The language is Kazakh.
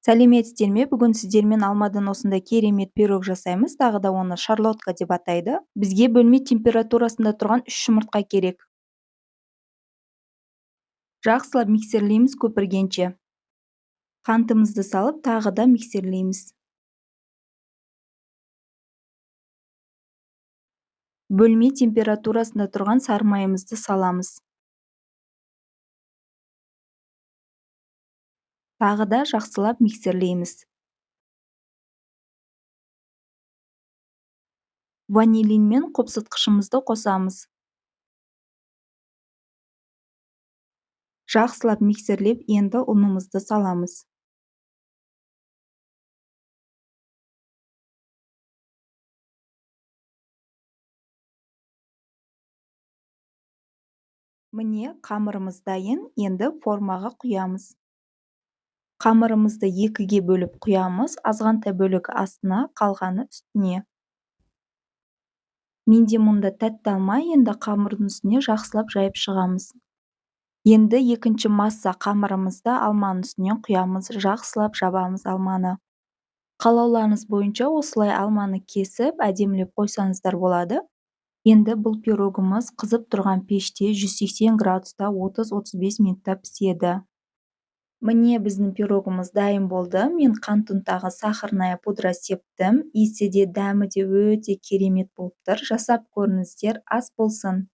Сәлеметсіздер ме? Бүгін сіздермен алмадан осындай керемет пирог жасаймыз. Тағы да оны шарлотка деп атайды. Бізге бөлме температурасында тұрған 3 жұмыртқа керек. Жақсылап миксерлейміз көпіргенше. Қантымызды салып, тағы да миксерлейміз. Бөлме температурасында тұрған сары майымызды саламыз. Тағы да жақсылап миксерлейміз. Ванилин мен қопсытқышымызды қосамыз. Жақсылап миксерлеп, енді ұнымызды саламыз. Міне, қамырымыз дайын, енді формаға құямыз. Қамырымызды екіге бөліп құямыз, азғантай бөлігі астына, қалғаны үстіне. Менде мұнда тәтті алма, енді қамырдың үстіне жақсылап жайып шығамыз. Енді екінші масса қамырымызды алманың үстінен құямыз, жақсылап жабамыз алманы. Қалауларыңыз бойынша осылай алманы кесіп, әдемілеп қойсаңыздар болады. Енді бұл пирогымыз қызып тұрған пеште 180 градуста 30-35 минутта піседі. Міне, біздің пирогымыз дайын болды. Мен қант ұнтағы, сахарная пудра септім. Иісі де, дәмі де өте керемет болып тұр. Жасап көріңіздер, ас болсын.